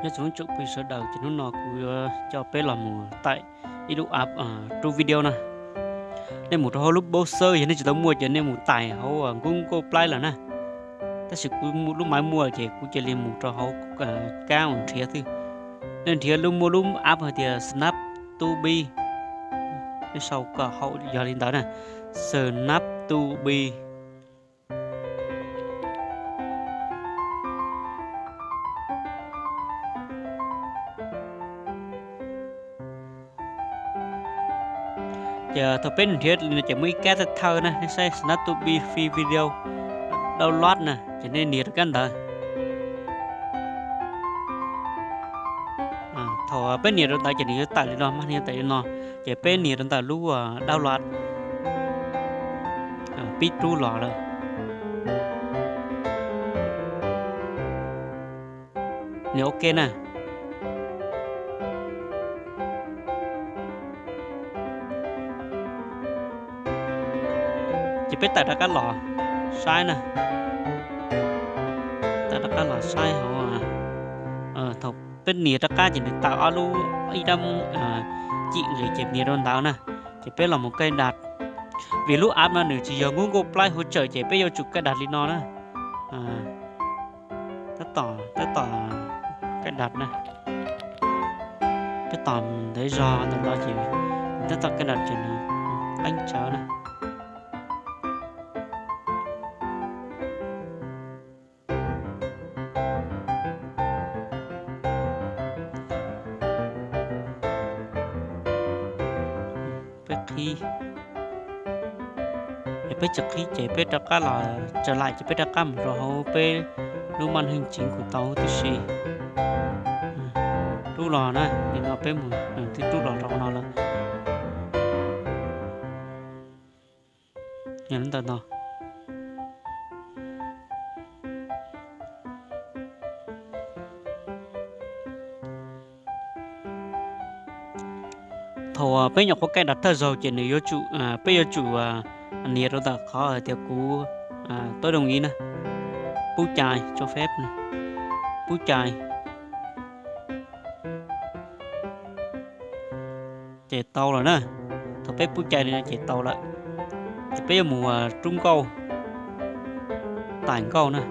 Nyob zoo tsoom phooj ywg sawv daws, ces hnub no kuv yuav coj peb los mus taim ib lub app rub video na. Nej mus rau hauv lub browser, yog nej tsis tau muaj ces nej mus taim hauv Google Play lawm na. Tab sis kuv lub maiv muaj ces kuv cia li mus rau hauv kab uas nrhiav xwb. Nej nrhiav lub, muaj lub app hais tias Snap to Be, nej sau kom hauv yog li ntawd na, Snap to Be. Ces thaum peb nrhiav li no ces muaj ib kab thawj thawj na, nej saib Snap to Be free video download na, ces nej nias rau kab ntawd. Thaum peb nias rau ntawd ces nws yuav tawm li no, mas nws yuav tawm li no, ces peb nias rau ntawm lub download, pib rub los lawm. Nias ok na. Ces peb tawm rov qab los saib na. Tawm rov qab los saib hauv, thaum peb nias rov qab ces nws tawm ob lub, ib dab cim nqis ces nias rau ntawd na. Ces peb los mus cài đặt. Vim lub app no nws tsis yog Google Play hỗ trợ ces peb yuav tsum cài đặt li no na. Tab tom, tab tom cài đặt na. Tab tom ntev zog ntawm no ces tab tom cài đặt ces nws qeeb tsawv na. Peb qhib, peb tsis qhib ces peb rov qab los, trở lại ces peb rov qab mus rau hauv peb lub màn hình chính kuv tau tib si. Rub los na, nim no peb mus twb rub los rau no lawm. Yog ntawm no. Thaum peb nyuam qhuav cài đặt thawj zaug ces nws yuav tsum, peb yuav tsum nias rau ntawm qhov hais tias kuv tôi đồng ý na, pub cai, cho phép na, pub cai. Ces tau lawm na. Thaum peb pub cai li no ces tau lawm. Ces peb yuav mus rub nkauj, taim nkauj na.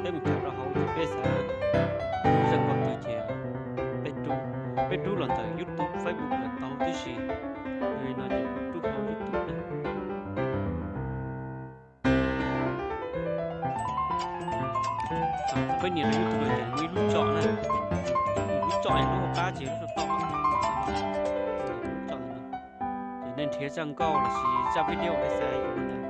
Peb mus txog rau hauv ces peb xav rub zaj nkauj twg ces peb rub, peb rub los ntawm YouTube, Facebook los tau tib si. Yog li no ces rub hauv YouTube na. Peb nias rau YouTube no ces muaj ib lub tsom na, lub tsom lub hauv qab ces lub tsom, lub tsom no. Ces nej nrhiav zaj nkauj los sis zaj video nej xav yuav ntawd.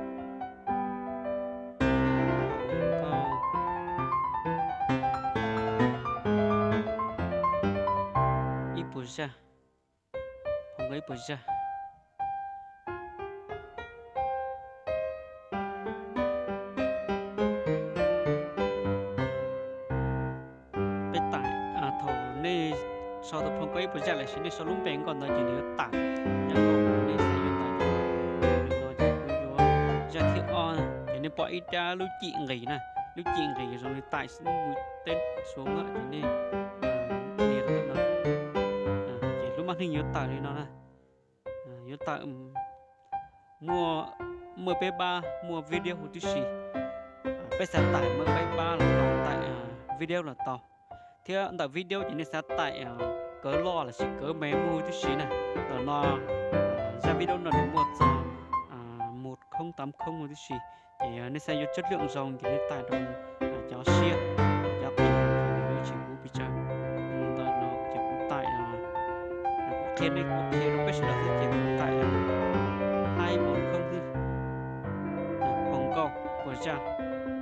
Ib puas zaj, ib puas zaj. Peb taim, thaum nej sau tau phoo koj ib puas zaj lawm sis nej sau lub npe nkauj ntawd ces nws yuav taim zaj nkauj uas nej xav yuav ntawd. Li no ces kuv yuav zaj thib ob, ces nej pom ib rab lub cim nqis na, lub cim nqis zoo li taim xwb, mus teb xuav na ces nej nias rau ntawm no, ces lub màn hình yuav tawm li no na. Yuav tawm muaj, muaj peb pab, muaj video huv tib si. Peb xav taim muaj peb pab los tau, taim video los tau. Thiab ntawm video ces nej xav taim kawv loj los sis kawv me muaj huv tib si na. Ntawm no, zaj video no nws muaj txog một không tám không huv tib si. Ces nej xav yuav chất lượng zoo ces nej taim rau cov siab, cov qis, yuav tsis kuv pes tsawg. Ntawm no ces kuv taim, kuv qhia nej, kuv qhia rau peb sawv daws xwb ces kuv taim hai bốn không xwb. Phoo nkauj puas zaj,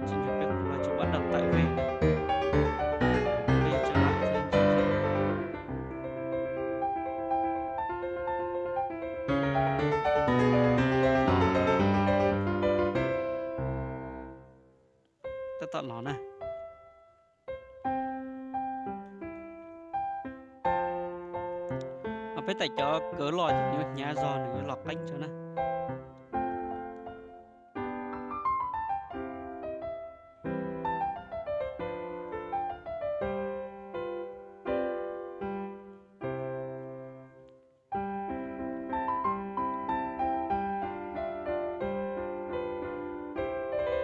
tsis nrog peb kuv los tsis bắt đầu taim ve. Peb tsa lam xwb. Tab tom los na. Peb taim cov kawv loj ces nws yuav hnyav zog, nws yuav los qeeb tsawv na.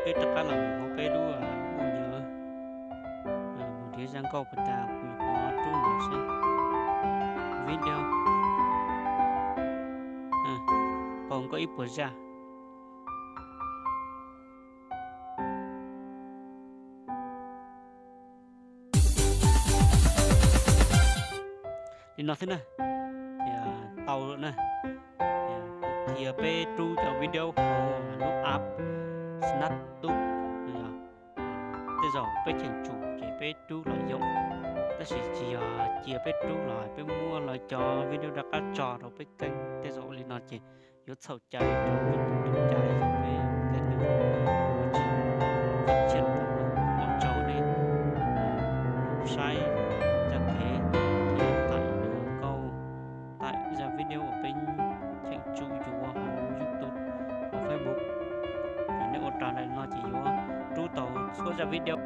Peb rov qab los mus hauv peb lub, mus nrhiav zaj nkauj puas tas, kuv yuav rub no seb. Video. Pom nkauj ib puas zaj li no xwb na. Tau lawm na. Qhia peb rub cov video hauv lub app Snap Tube. Tej zaum peb cheem tsum ces peb rub los yoom, tab sis tsis yog cia peb rub los peb muab lawv cov video rov qab tso rau peb keeb. Tej zaum ua li no ces yuav txhaum cai rau YouTube, txhaum cai rau peb keeb, yuav tsis faib tshiab tau. Ua tsaug nej saib zaj kev thiab thaij nkauj, thaij zaj video uas peb cheem tsum yuav hauv YouTube, hauv Facebook. Nej ua raws li no ces yuav rub tau txhua zaj video.